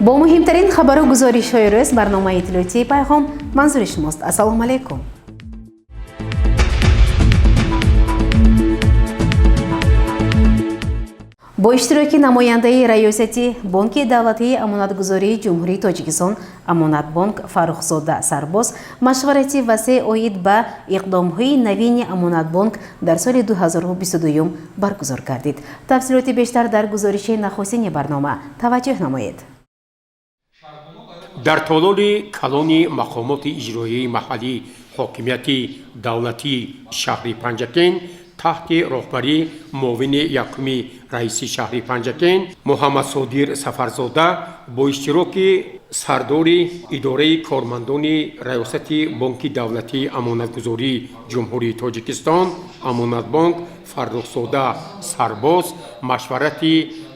Бо муҳимтарин хабару гузоришҳои рӯз барномаи иттилоотии «Пайғом» манзури шумост. Ассалому алайкум. Бо иштироки намояндаи раёсати Бонки давлатии амонатгузории Ҷумҳурии Тоҷикистон «Амонатбонк» Фаррухзода Сарбоз машварати васеъ оид ба иқдомҳои навини «Амонатбонк» дар соли 2022 баргузор гардид. Тафсилоти бештар дар гузориши нахустини барнома таваҷҷӯҳ намоед. Дар толори калони мақомоти иҷроияи маҳаллии ҳокимияти давлатии шаҳри Панҷакент таҳти роҳбарии муовини якуми раиси шаҳри Панҷакент Муҳаммадсодир Сафарзода бо иштироки сардори идораи кормандони раёсати Бонки давлатии амонатгузории Ҷумҳурии Тоҷикистон «Амонатбонк» Фаррухзода Сарбоз машварати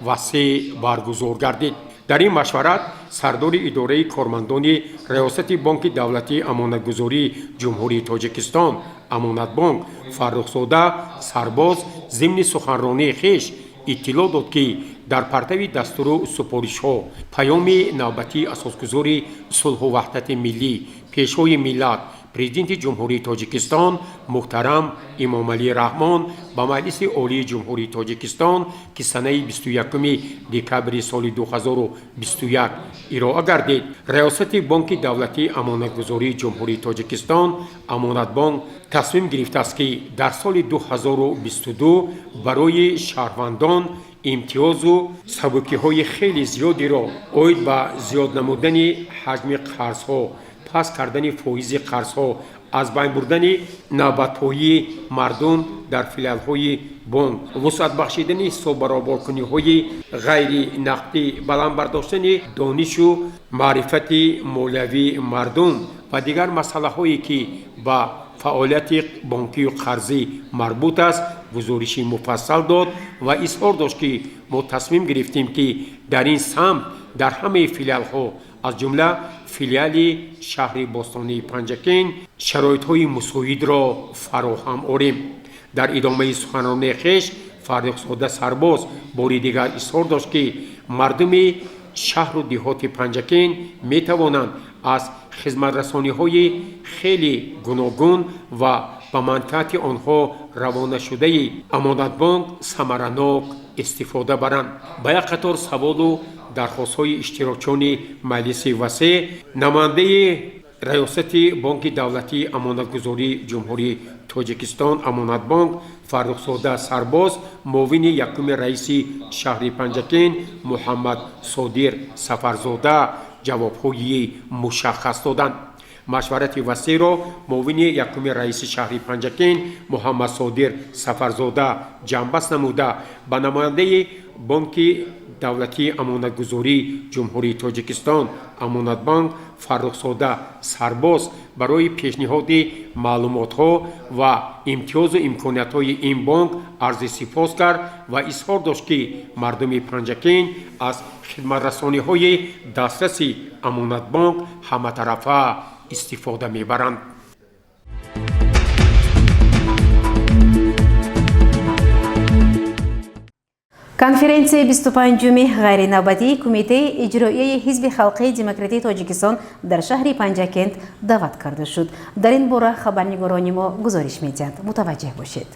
васеъ баргузор гардид. Дар ин машварат сардори идораи кормандони раёсати Бонки давлатии амонатгузории Ҷумҳурии Тоҷикистон «Амонатбонк» Фаррухзода Сарбоз зимни суханронии хеш иттилоъ дод, ки дар партави дастуру супоришҳо, паёми навбатии асосгузори сулҳу ваҳдати миллӣ, Пешвои миллат, Президенти Ҷумҳурии Тоҷикистон муҳтарам Эмомалӣ Раҳмон ба Маҷлиси Олии Ҷумҳурии Тоҷикистон, ки санаи 21 декабри соли 2021 ироа гардид, раёсати Бонки давлатии амонатгузории Ҷумҳурии Тоҷикистон «Амонатбонк» тасмим гирифтааст, ки дар соли 2022 барои шаҳрвандон имтиёзу сабукиҳои хеле зиёдеро оид ба зиёд намудани ҳаҷми қарзҳо, паст кардани фоизи қарзҳо, аз байн бурдани навбатпоии мардум дар филиалҳои бонк, вусъат бахшидани ҳисоббаробаркуниҳои ғайринақдӣ, баланд бардоштани донишу маърифати молиявии мардум ва дигар масъалаҳое, ки ба фаъолияти бонкию қарзӣ марбут аст, гузориши муфассал дод ва изҳор дошт, ки мо тасмим гирифтем, ки дар ин самт дар ҳамаи филиалҳо, аз ҷумла филиали шаҳри бостонии Панҷакент, шароитҳои мусоидро фароҳам орем. Дар идомаи суханронии хеш Фаррухзода Сарбоз бори дигар изҳор дошт, ки мардуми шаҳру деҳоти Панҷакент метавонанд аз хизматрасониҳои хеле гуногун ва ба манфиати онҳо равонашудаи «Амонатбонк» самаранок истифода баранд. Ба як қатор саволу дархостҳои иштирокчиёни маҷлиси васеъ намояндаи раёсати Бонки давлатии амонатгузории Ҷумҳурии Тоҷикистон «Амонатбонк» Фаррухзода Сарбоз, муовини якуми раиси шаҳри Панҷакент Муҳаммад Содир Сафарзода ҷавобҳои мушаххас доданд. Машварати васеъро муовини якуми раиси шаҳри Панҷакент Муҳаммадсодир Сафарзода ҷамъбаст намуда, ба намояндаи Бонки давлатии амонатгузории Ҷумҳурии Тоҷикистон «Амонатбонк» Фаррухзода Сарбоз барои пешниҳоди маълумотҳо ва имтиёзу имкониятҳои ин бонк арзи сипос кард ва изҳор дошт, ки мардуми Панҷакент аз хидматрасониҳои дастраси «Амонатбонк» ҳаматарафа истифода мебаранд. Конференсияи 25-уми ғайринавбатии Кумитаи иҷроияи Ҳизби халқии демократии Тоҷикистон дар шаҳри Панҷакент даъват карда шуд. Дар ин бора хабарнигорони мо гузориш медиҳанд. Мутаваҷҷеҳ бошед.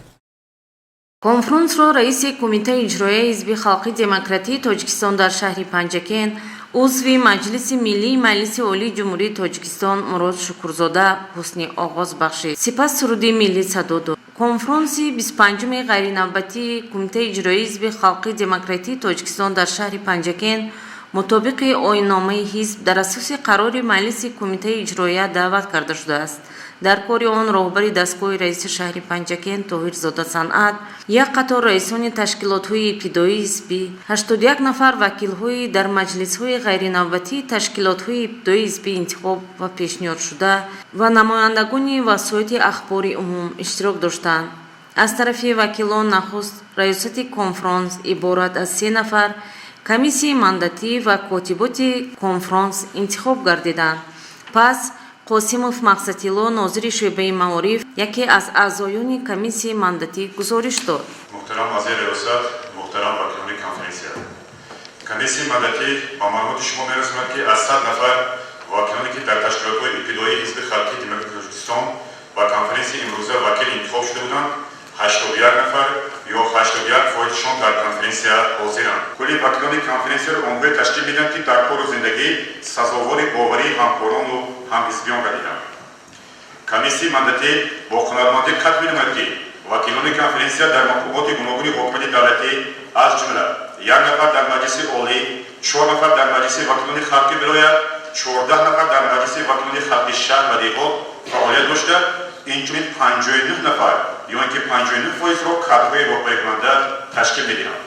Конфронсро раиси Кумитаи иҷроияи Ҳизби халқии демократии Тоҷикистон дар шаҳри Панҷакент, узви Маҷлиси Миллии Маҷлиси Олии Ҷумҳурии Тоҷикистон Мурод Шукурзода ҳусни оғоз бахшид. Сипас суруди миллӣ садо дод. Конфронси 25-уми ғайринавбатии Кумитаи иҷроии Ҳизби халқии демократии Тоҷикистон дар шаҳри Панҷакент мутобиқи оинномаи ҳизб дар асоси қарори Маҷлиси Кумитаи иҷроия даъват карда шудааст. Дар кори он роҳбари дастгоҳи раиси шаҳри Панҷакент Тоҳирзода Санъат, як қатор раисони ташкилотҳои ибтидоии ҳизбӣ, 81 нафар вакилҳои дар маҷлисҳои ғайринавбатии ташкилотҳои ибтидоии ҳизбӣ интихоб ва пешниҳодшуда ва намояндагони васоити ахбори умум иштирок доштанд. Аз тарафи вакилон нахуст раёсати конфронс иборат аз се нафар комиссияи мандатӣ ва котиботи конфронс интихоб гардиданд. Пас Қосимов Мақсадтилло, нозири шӯъбаи маориф, яке аз аъзоёни комиссияи мандатӣ, гузориш дод. Муҳтарам аъзои риёсат, муҳтарам вакилони конференсия. Комиссияи мандатӣ ба маълумоти шумо мерасонад, ки аз 100 нафар вакилоне, ки дар ташкилотҳои ибтидоии Ҳизби халқии демократии Тоҷикистон ба конференсияи имрӯза вакил интихоб шуда буданд, 81 нафар ё 81 фоизшон дар конференсия ҳозиранд. Кулли вакилони конференсияро онҳое ташкил медиҳанд, ки дар кору зиндагӣ сазовори боварии ҳамкорону ҳамҳизбиён гардиданд. Комиссияи мандатӣ бо қаноатмандӣ қатъ менамояд, ки вакилони конференсия дар мақомоти гуногуни ҳокимияти давлатӣ, аз ҷумла як нафар дар Маҷлиси Олӣ, чор нафар дар Маҷлиси вакилони халқи вилоят, 14 нафар дар Маҷлиси вакилони халқи шаҳр ва деҳот фаъолият дошта, инчунин 59 нафар ё ин ки 59 фоизро кадрҳои роҳбарикунанда ташкил медиҳанд.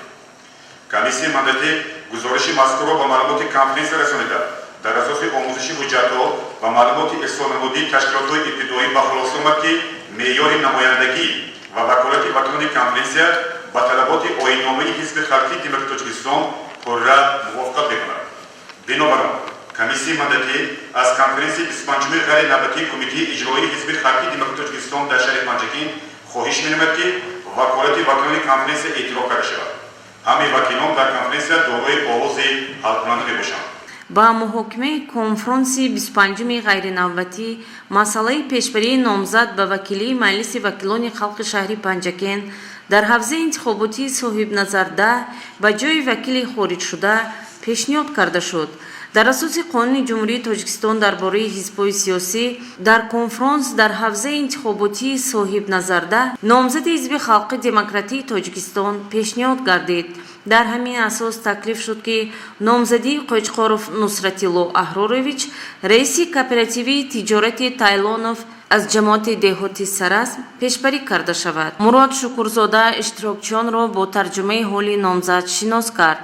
Комиссияи мандатӣ гузориши мазкурро ба маълумоти конференсия расонида, дар асоси омӯзиши ҳуҷҷатҳо ва маълумоти ирсолнамудии ташкилотҳои ибтидоӣ ба хулоса омад, ки меъёри намояндагӣ ва ваколати вакилони конференсия ба талаботи оинномаи Ҳизби халқии демократии Тоҷикистон пурра мувофиқат мекунад. Бинобар он, комиссияи мандатӣ аз конференсияи 25-уми ғайринавбатии Кумитаи иҷроии Ҳизби халқии демократии Тоҷикистон дар шаҳри Панҷакент хоҳиш менамояд, ки ваколати вакилони конференсия эътироф карда шавад. Ҳамаи вакилон дар конференсия дорои овози ҳалкунанда мебошанд. Ба муҳокимаи конфронси 25-уми ғайринавбатӣ масъалаи пешбарии номзад ба вакилии Маҷлиси вакилони халқи шаҳри Панҷакент дар ҳавзаи интихоботии Соҳибназар 10 ба ҷои вакили хориҷшуда пешниҳод карда шуд. Дар асоси Қонуни Ҷумҳурии Тоҷикистон дар бораи ҳизбҳои сиёсӣ, дар конфронс дар ҳавзаи интихоботии Соҳибназар 10 номзади Ҳизби халқи демократии Тоҷикистон пешниҳод гардид. Дар ҳамин асос таклиф шуд, ки номзадии Қӯчқоров Нусратилло Аҳрорович, раиси кооперативии тиҷорати Тайлонов аз ҷамоати деҳоти Саразм, пешбарӣ карда шавад. Мурод Шукурзода иштирокчиёнро бо тарҷумаи ҳоли номзад шинос кард.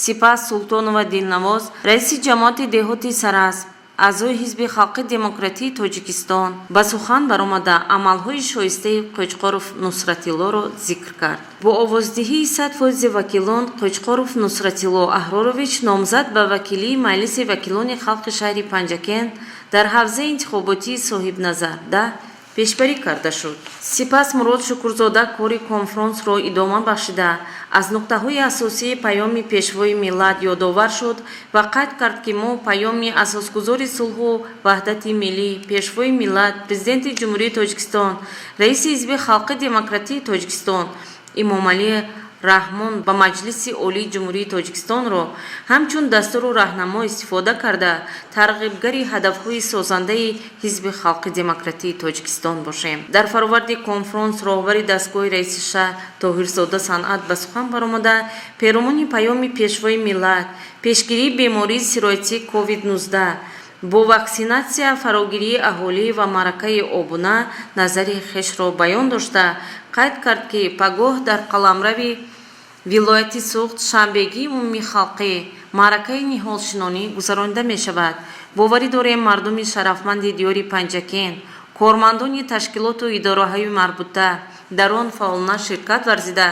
Сипас Султонова Дилнавоз, раиси ҷамоати деҳоти Саразм, аъзои Ҳизби халқи демократии Тоҷикистон, ба сухан баромада, амалҳои шоистаи Қӯчқоров Нусратиллоро зикр кард. Бо овоздиҳии 100 фоизи вакилон Қӯчқоров Нусратилло Аҳрорович номзад ба вакилии Маҷлиси вакилони халқи шаҳри Панҷакент дар ҳавзаи интихоботии Соҳибназар 10 пешбарӣ карда шуд. Сипас Мурод Шукурзода кори конфронсро идома бахшида, аз нуқтаҳои асосии паёми Пешвои миллат ёдовар шуд ва қайд кард, ки мо паёми асосгузори сулҳу ваҳдати миллӣ, Пешвои миллат, Президенти Ҷумҳурии Тоҷикистон, раиси Ҳизби халқи демократии Тоҷикистон Эмомалӣ Раҳмон ба Маҷлиси Олии Ҷумҳурии Тоҷикистонро ҳамчун дастуру раҳнамо истифода карда, тарғибгари ҳадафҳои созандаи Ҳизби халқи демократии Тоҷикистон бошем. Дар фароварди конфронс роҳбари дастгоҳи раиси шаҳр Тоҳирзода Санъат ба сухан баромада, перомуни паёми Пешвои миллат, пешгирии бемории сироятии COVID-19 бо ваксинатсия, фарогирии аҳолӣ ва маъракаи обуна назари хешро баён дошта, қайд кард, ки пагоҳ дар қаламрави вилояти Суғд шанбегии умумихалқӣ маъракаи ниҳолшинонӣ гузаронида мешавад. Боварӣ дорем, мардуми шарафманди диёри Панҷакент, кормандони ташкилоту идораҳои марбута дар он фаъолона ширкат варзида,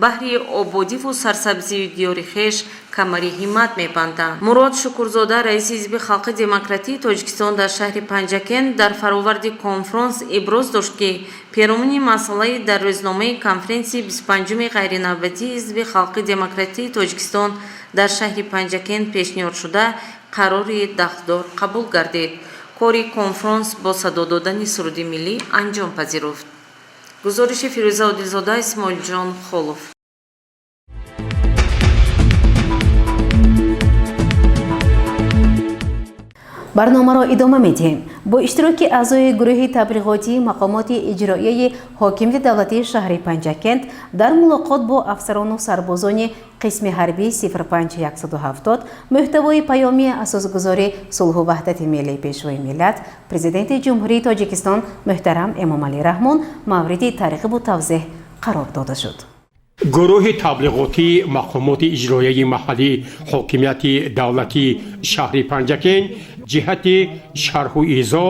баҳри ободиву сарсабзии диёри хеш камари ҳиммат мебанданд. Мурод Шукурзода, раиси Ҳизби халқи демократии Тоҷикистон дар шаҳри Панҷакент, дар фароварди конфронс иброз дошт, ки перомуни масъалаи дар рӯзномаи конференсияи 25-уми ғайринавбатии Ҳизби халқи демократии Тоҷикистон дар шаҳри Панҷакент пешниҳодшуда қарори дахлдор қабул гардид. Кори конфронс бо садо додани суруди миллӣ анҷом пазируфт. Гузориши Фирӯза Одилзода, Исмоилҷон Холов. Барномаро идома медиҳем. Бо иштироки аъзои гурӯҳи таблиғотии мақомоти иҷроияи ҳокимияти давлатии шаҳри Панҷакент дар мулоқот бо афсарону сарбозони қисми ҳарбии 05170 мӯҳтавои паёми асосгузори сулҳу ваҳдати миллӣ, Пешвои миллат, Президенти Ҷумҳурии Тоҷикистон муҳтарам Эмомалӣ Раҳмон мавриди тарғибу тавзеҳ қарор дода шуд. Гурӯҳи таблиғотии мақомоти иҷроияи маҳаллӣ ҳокимияти давлатии шаҳри Панҷакент ҷиҳати шарҳу изо,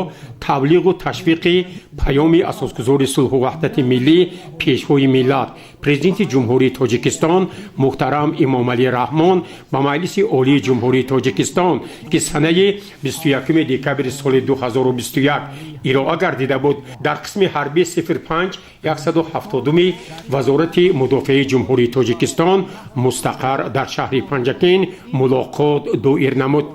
таблиғу ташвиқи паёми асосгузори сулҳу ваҳдати миллӣ, Пешвои миллат, Президенти Ҷумҳурии Тоҷикистон муҳтарам Эмомалӣ Раҳмон ба Маҷлиси Олии Ҷумҳурии Тоҷикистон, ки санаи 21 декабри соли 2021 ироа гардида буд, дар қисми ҳарбии 05 170 Вазорати мудофиаи Ҷумҳурии Тоҷикистон мустақар дар шаҳри Панҷакент мулоқот доир намуд.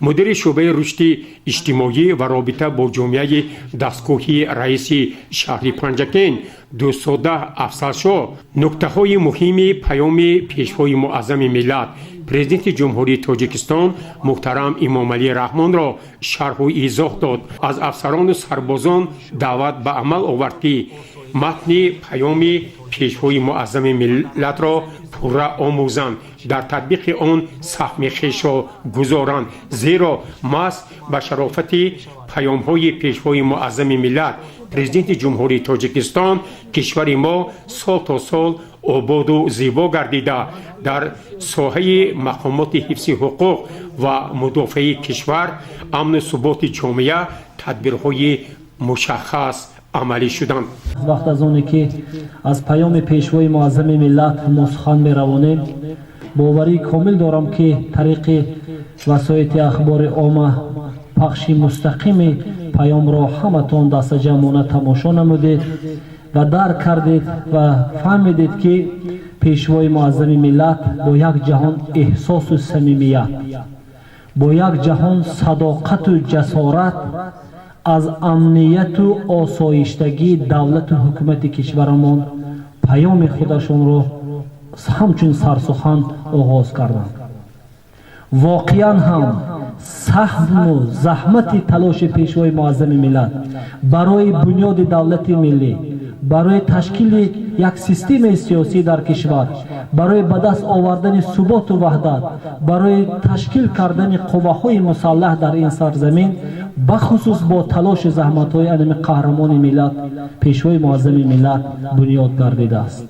Мудири шӯъбаи рушди иҷтимоӣ ва робита бо ҷомеаи дастгоҳи раиси шаҳри Панҷакент Дӯстзода Афзалшоҳ нуктаҳои муҳими паёми Пешвои Муаззами миллат, Президенти Ҷумҳурии Тоҷикистон муҳтарам Эмомалӣ Раҳмонро шарҳу изоҳ дод. Аз афсарону сарбозон даъват ба амал овард, ки матни паёми Пешвои Муаззами миллатро пурра омӯзанд, дар татбиқи он саҳми хешро гузоранд, зеро маҳз ба шарофати паёмҳои Пешвои Муаззами миллат, Президенти Ҷумҳурии Тоҷикистон кишвари мо сол то сол ободу зебо гардида, дар соҳаи мақомоти ҳифзи ҳуқуқ ва мудофиаи кишвар, амну суботи ҷомеа тадбирҳои мушаххас амалӣ шуданд. Вақт аз оне ки аз паёми Пешвои Муаззами миллат мо сухан меравонем, боварии комил дорам, ки тариқи васоити ахбори омма пахши мустақими паёмро ҳаматон дастаҷамъона тамошо намудед ва дарк кардед ва фаҳмидед, ки Пешвои Муаззами миллат бо як ҷаҳон эҳсосу самимият, бо як ҷаҳон садоқату ҷасорат аз амнияту осоиштагии давлату ҳукумати кишварамон паёми худашонро ҳамчун сарсухан оғоз карданд. Воқеан ҳам саҳму заҳмати талоши Пешвои Муаззами миллат барои бунёди давлати миллӣ, барои ташкили як системаи сиёсӣ дар кишвар, барои ба даст овардани суботу ваҳдат, барои ташкил кардани қувваҳои мусаллаҳ дар ин сарзамин, бахусус бо талоши заҳматҳои анами қаҳрамони миллат, Пешвои Муаззами миллат бунёд гардидааст.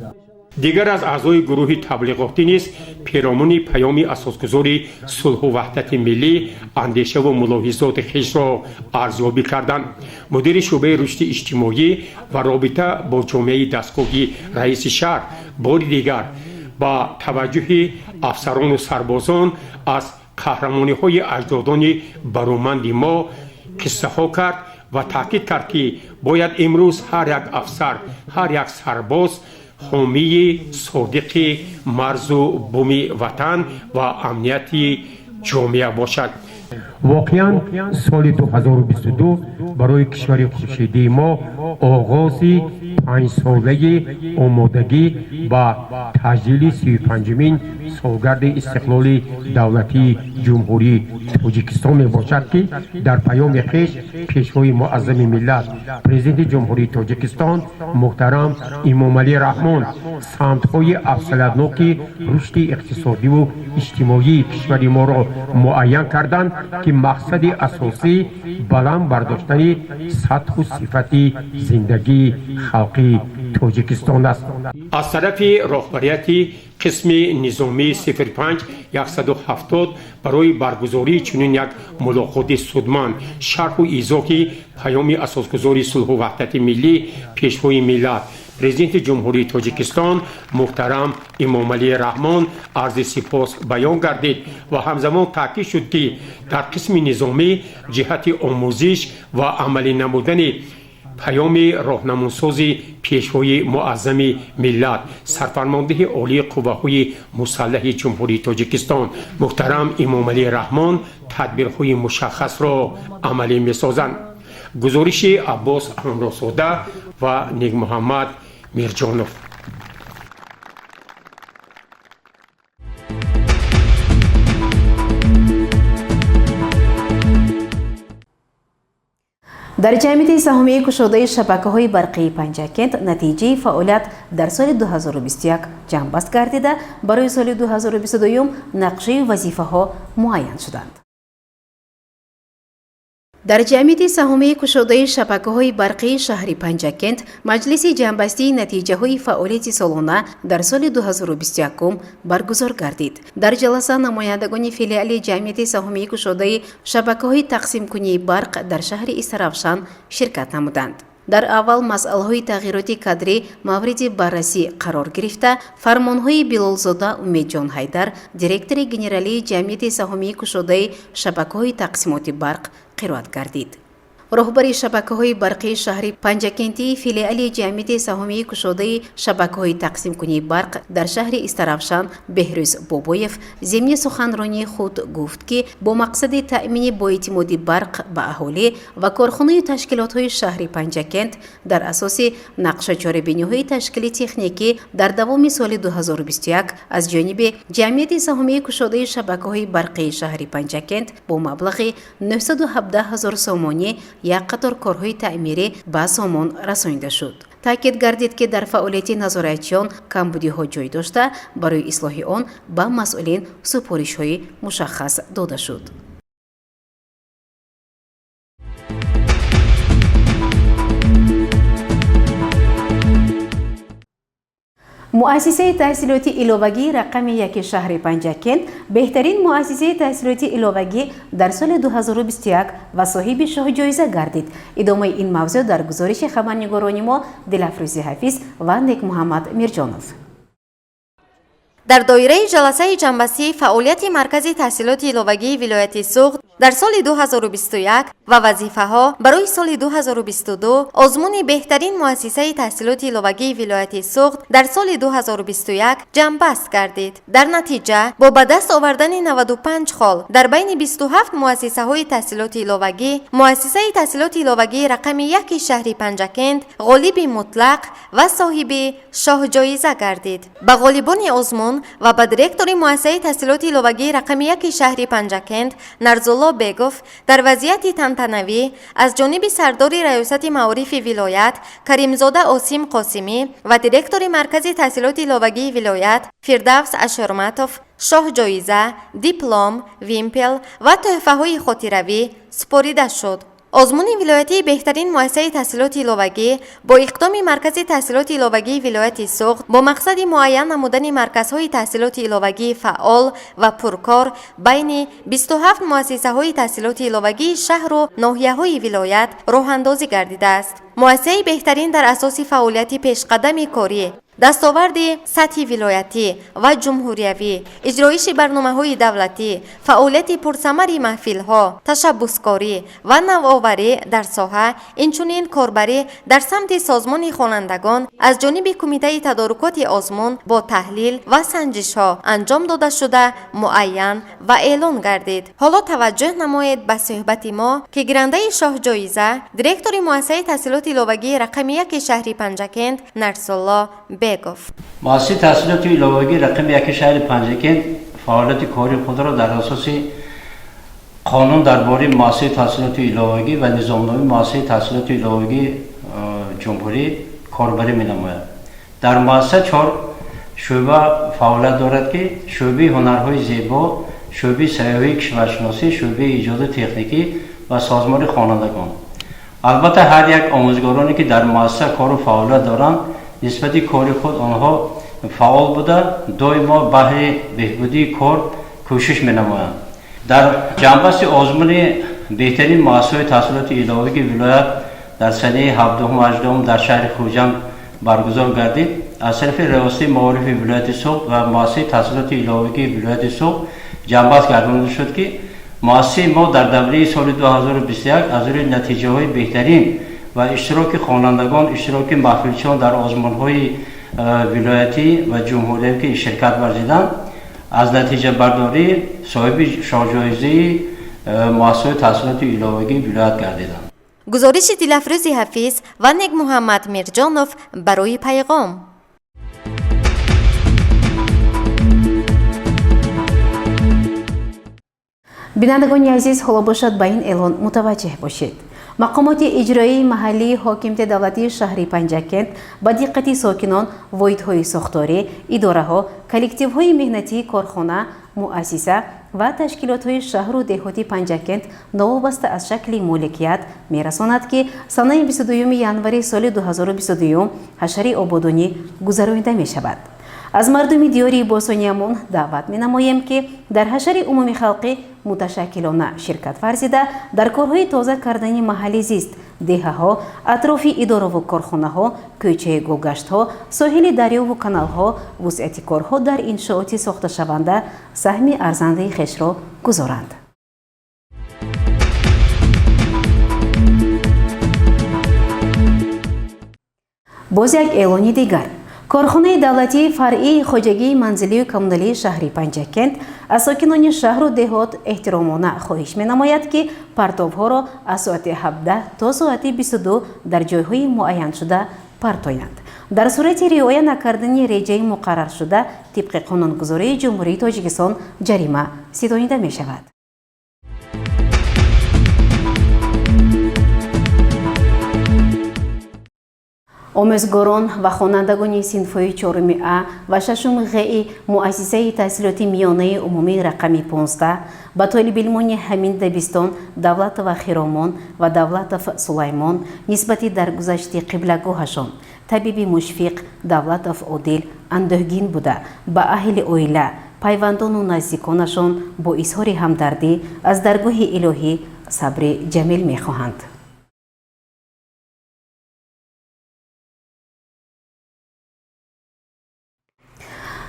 Дигар аз аъзои гурӯҳи таблиғотӣ низ перомуни паёми асосгузори сулҳу ваҳдати миллӣ андешаву мулоҳизоти хешро арзёбӣ карданд. Мудири шӯъбаи рушди иҷтимоӣ ва робита бо ҷомеаи дастгоҳи раиси шаҳр бори дигар ба таваҷҷӯҳи афсарону сарбозон аз қаҳрамониҳои аҷдодони бароманди мо қиссаҳо кард ва таъкид кард, ки бояд имрӯз ҳар як афсар, ҳар як сарбоз ҳомии содиқи марзу буми ватан ва амнияти ҷомеа бошад. Воқеан, соли 2022 барои кишвари хуршедии мо оғози панҷсолаи омодагӣ ба таҷлили 35-умин солгарди истиқлоли давлатии Ҷумҳурии Тоҷикистон мебошад, ки дар паёми хеш Пешвои Муаззами миллат, Президенти Ҷумҳурии Тоҷикистон муҳтарам Эмомалӣ Раҳмон самтҳои афзалиятноки рушди иқтисодиву иҷтимоии кишвари моро муайян карданд, ки мақсади асосӣ баланд бардоштани сатҳу сифати зиндагии халқи Тоҷикистон аст. Аз тарафи роҳбарияти қисми низомии 05 170 барои баргузории чунин як мулоқоти судманд, шарҳу изоҳи паёми асосгузори сулҳу ваҳдати миллӣ, Пешвои миллат, Президенти Ҷумҳурии Тоҷикистон муҳтарам Эмомалӣ Раҳмон арзи сипос баён гардид ва ҳамзамон таъкид шуд, ки дар қисми низомӣ ҷиҳати омӯзиш ва амалӣ намудани паёми роҳнамунсози Пешвои Муаззами миллат, Сарфармондеҳи Олии Қувваҳои Мусаллаҳи Ҷумҳурии Тоҷикистон муҳтарам Эмомалӣ Раҳмон тадбирҳои мушаххасро амалӣ месозанд. Гузориши Аббос Ҳамроҳзода ва Некмуҳаммад Мирҷонов. Дар ҷамъияти саҳомии кушодаи шабакаҳои барқии Панҷакент натиҷаи фаъолият дар соли 2021 ҷамъбаст гардида, барои соли 2022 нақшаи вазифаҳо муайян шуданд. Дар ҷамъияти саҳомии кушодаи шабакаҳои барқии шаҳри Панҷакент маҷлиси ҷамъбастии натиҷаҳои фаъолияти солона дар соли 2021 баргузор гардид. Дар ҷаласа намояндагони филиали ҷамъияти саҳомии кушодаи шабакаҳои тақсимкунии барқ дар шаҳри Истаравшан ширкат намуданд. Дар аввал масъалаҳои тағйироти кадрӣ мавриди баррасӣ қарор гирифта, фармонҳои Билолзода Умедҷон Ҳайдар, директори генералии ҷамъияти саҳомии кушодаи шабакаҳои тақсимоти барқ, қироат гардид. Роҳбари шабакаҳои барқии шаҳри Панҷакентии филиали ҷамъияти саҳомии кушодаи шабакаҳои тақсимкунии барқ дар шаҳри Истаравшан Беҳрӯз Бобоев зимни суханронии худ гуфт, ки бо мақсади таъмини боэътимоди барқ ба аҳолӣ ва корхонаю ташкилотҳои шаҳри Панҷакент дар асоси нақша чорабиниҳои ташкили техникӣ дар давоми соли 2021 аз ҷониби ҷамъияти саҳомии кушодаи шабакаҳои барқии шаҳри Панҷакент бо маблағи 917 ҳазор сомонӣ як қатор корҳои таъмирӣ ба сомон расонида шуд. Таъкид гардид, ки дар фаъолияти назоратчиён камбудиҳо ҷой дошта, барои ислоҳи он ба масъулин супоришҳои мушаххас дода шуд. Муассисаи таҳсилоти иловагии рақами яки шаҳри Панҷакент беҳтарин муассисаи таҳсилоти иловагӣ дар соли 2021 ва соҳиби шоҳҷоиза гардид. Идомаи ин мавзӯъ дар гузориши хабарнигорони мо Дилафрӯзи Ҳафиз ва Некмуҳаммад Мирҷонов. Дар доираи ҷаласаи ҷамъбастии фаъолияти Маркази таҳсилоти иловагии вилояти Суғд дар соли 2021 ва вазифаҳо барои соли 2022, озмуни беҳтарин муассисаи таҳсилоти иловагии вилояти Суғд дар соли 2021 ҷамъбаст гардид. Дар натиҷа, бо ба даст овардани 95 хол дар байни 27 муассисаҳои таҳсилоти иловагӣ, муассисаи таҳсилоти иловагии рақами яки шаҳри Панҷакент ғолиби мутлақ ва соҳиби шоҳҷоиза гардид. Ба ғолибони озмун ва ба директори муассисаи таҳсилоти иловагии рақами яки шаҳри Панҷакент Нарзулло Бегов дар вазъияти тантанавӣ аз ҷониби сардори раёсати маорифи вилоят Каримзода Осим Қосимӣ ва директори Маркази таҳсилоти иловагии вилоят Фирдавс Ашурматов шоҳҷоиза, диплом, вимпел ва тӯҳфаҳои хотиравӣ супорида шуд. Озмуни вилоятии беҳтарин муассисаи таҳсилоти иловагӣ бо иқдоми Маркази таҳсилоти иловагии вилояти Суғд бо мақсади муайян намудани марказҳои таҳсилоти иловагии фаъол ва пуркор байни 27 муассисаҳои таҳсилоти иловагии шаҳру ноҳияҳои вилоят роҳандозӣ гардидааст. Муассисаи беҳтарин дар асоси фаъолияти пешқадами корӣ, дастоварди сатҳи вилоятӣ ва ҷумҳуриявӣ, иҷроиши барномаҳои давлатӣ, фаъолияти пурсамари маҳфилҳо, ташаббускорӣ ва навоварӣ дар соҳа, инчунин корбарӣ дар самти созмони хонандагон аз ҷониби кумитаи тадорукоти озмун бо таҳлил ва санҷишҳо анҷом дода шуда, муайян ва эълон гардид. Ҳоло таваҷҷӯҳ намоед ба суҳбати мо, ки гирандаи шоҳҷоиза, директори муассисаи таҳсилоти иловагии рақами яки шаҳри Панҷакент Нарсулло Бегов. Муассисаи таҳсилоти иловагии рақами яки шаҳри Панҷакент фаъолияти кори худро дар асоси қонун дар бораи муассисаи таҳсилоти иловагӣ ва низомномаи муассисаи таҳсилоти иловагии ҷумҳурӣ корбарӣ менамояд. Дар муассиса чор шӯъба фаъолият дорад, ки шӯъбаи ҳунарҳои зебо, шӯъбаи сайёҳии кишваршиносӣ, шӯъбаи иҷоду техникӣ ва созмони хонандагон. Албатта, ҳар як омӯзгороне, ки дар муассиса кору фаъолият доранд, нисбати кори худ онҳо фаъол буда, доимо баҳри беҳбудии кор кӯшиш менамоянд. Дар ҷамъбасти озмуни беҳтарин муассисаҳои таҳсилоти иловагии вилоят дар санаи 17-18 дар шаҳри Хуҷанд баргузор гардид, аз тарафи Раёсати маорифи вилояти Суғд ва муассисаи таҳсилоти иловагии вилояти Суғд ҷамъбаст гардонида шуд, ки муассисаи мо дар давраи соли 2021 аз рӯи натиҷаҳои беҳтарин ва иштироки хонандагон, иштироки маҳфилчиён дар озмунҳои вилоятӣ ва ҷумҳуриявӣ, ки ширкат варзиданд, аз натиҷабардорӣ соҳиби шоҳҷоизаи муассисаҳои таҳсилоти иловагии вилоят гардиданд. Гузориши Дилафрӯзи Ҳафиз ва Некмуҳаммад Мирҷонов барои Пайғом. Бинандагони азиз, ҳоло бошад, ба ин эълон мутаваҷҷеҳ бошед. Мақомоти иҷроии маҳаллии ҳокимияти давлатии шаҳри Панҷакент ба диққати сокинон, воҳидҳои сохторӣ, идораҳо, коллективҳои меҳнатии корхона, муассиса ва ташкилотҳои шаҳру деҳоти Панҷакент новобаста аз шакли моликият мерасонад, ки санаи 22 январи соли 2022 ҳашари ободонӣ гузаронида мешавад. Аз мардуми диёри босониямон даъват менамоем, ки дар ҳашари умумихалқӣ муташаккилона ширкат варзида, дар корҳои тоза кардани маҳалли зист Деҳаҳо, атрофи идораву корхонаҳо, кӯчаи гулгаштҳо, соҳили дарёву каналҳо, вусъати корҳо дар иншооти сохташаванда саҳми арзандаи хешро гузоранд. Боз як эълони дигар. Корхонаи давлатии фаръии хоҷагии манзилию коммуналии шаҳри Панҷакент аз сокинони шаҳру деҳот эҳтиромона хоҳиш менамояд, ки партовҳоро аз соати 17 то соати 22 дар ҷойҳои муайяншуда партоянд. Дар сурати риоя накардани реҷаи муқарраршуда тибқи қонунгузории Ҷумҳурии Тоҷикистон ҷарима ситонида мешавад. Омӯзгорон ва хонандагони синфҳои чоруми А ва шашуми Ғ-и муассисаи таҳсилоти миёнаи умумии рақами 15 ба толибилмони ҳамин дабистон Давлатова Хиромон ва Давлатов Сулаймон нисбати даргузашти қиблагоҳашон табиби Мушфиқ Давлатов Одил андӯҳгин буда, ба аҳли оила, пайвандону наздиконашон бо изҳори ҳамдардӣ аз даргоҳи илоҳӣ сабри ҷамил мехоҳанд.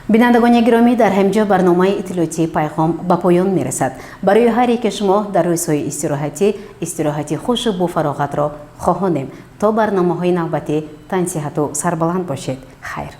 Бинандагони гиромӣ, дар ҳамҷо барномаи иттилоотии Пайғом ба поён мерасад. Барои ҳар яке шумо дар рӯзҳои истироҳатӣ истироҳати хушу бофароғатро хоҳонем. То барномаҳои навбатӣ тансиҳату сарбаланд бошед. Хайр.